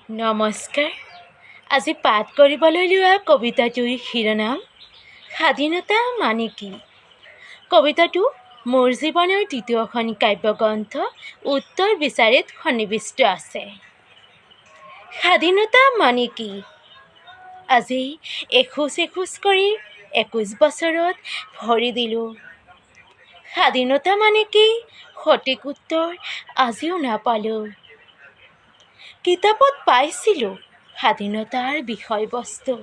নমস্কাৰ। আজি পাঠ কৰিবলৈ লোৱা কবিতাটোৰ শিৰোনাম স্বাধীনতা মানে কি। কবিতাটো মোৰ জীৱনৰ দ্বিতীয়খন কাব্যগ্ৰন্থ উত্তৰ বিচাৰিত সন্নিৱিষ্ট আছে। স্বাধীনতা মানে কি? আজি এখোজ এখোজ কৰি 21 বছৰত ভৰি দিলোঁ। স্বাধীনতা মানে কি সঠিক উত্তৰ আজিও নাপালোঁ। কিতাপত পাইছিলোঁ স্বাধীনতাৰ বিষয়বস্তু।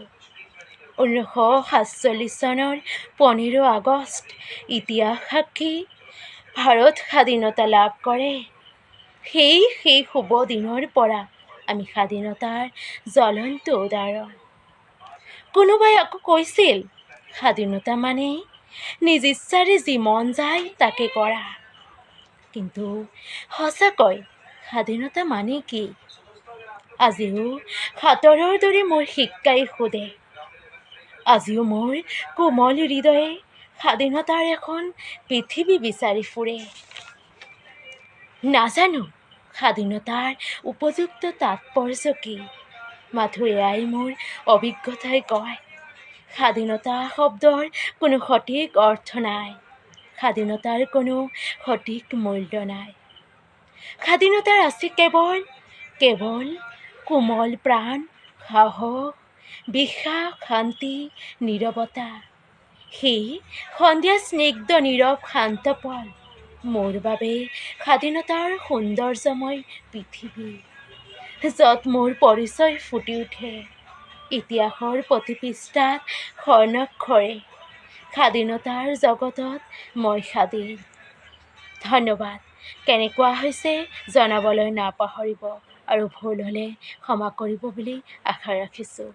1947 চনৰ 15 আগষ্ট ইতিহাস সাক্ষী ভাৰত স্বাধীনতা লাভ কৰে। সেই সেই শুভ দিনৰ পৰা আমি স্বাধীনতাৰ জ্বলন্ত উদাহৰণ। কোনোবাই আকৌ কৈছিল স্বাধীনতা মানে নিজ ইচ্ছাৰে যি মন যায় তাকে কৰা। কিন্তু সঁচাকৈ স্বাধীনতা মানে কি? আজিও সাঁতৰৰ দৰে মোৰ শিক্ষাই সোধে। আজিও মোৰ কোমল হৃদয়ে স্বাধীনতাৰ এখন পৃথিৱী বিচাৰি ফুৰে। নাজানো স্বাধীনতাৰ উপযুক্ত তাৎপৰ্য কি, মাথো এয়াই মোৰ অভিজ্ঞতাই কয়। স্বাধীনতা শব্দৰ কোনো সঠিক অৰ্থ নাই, স্বাধীনতাৰ কোনো সঠিক মূল্য নাই। স্বাধীনতাৰ আছে কেৱল কেৱল কোমল প্ৰাণ, সাহস, বিশ্বাস, শান্তি, নীৰৱতা। সেই সন্ধিয়া স্নিগ্ধ নীৰৱ শান্ত পল মোৰ বাবে স্বাধীনতাৰ সৌন্দৰ্যময় পৃথিৱী, য'ত মোৰ পৰিচয় ফুটি উঠে ইতিহাসৰ প্ৰতি পৃষ্ঠাত স্বৰ্ণাক্ষৰে। স্বাধীনতাৰ জগতত মই স্বাধীন। ধন্যবাদ। কেনেকুৱা হৈছে জনাবলৈ নাপাহৰিব আৰু ভুল হ'লে ক্ষমা কৰিব বুলি আশা ৰাখিছোঁ।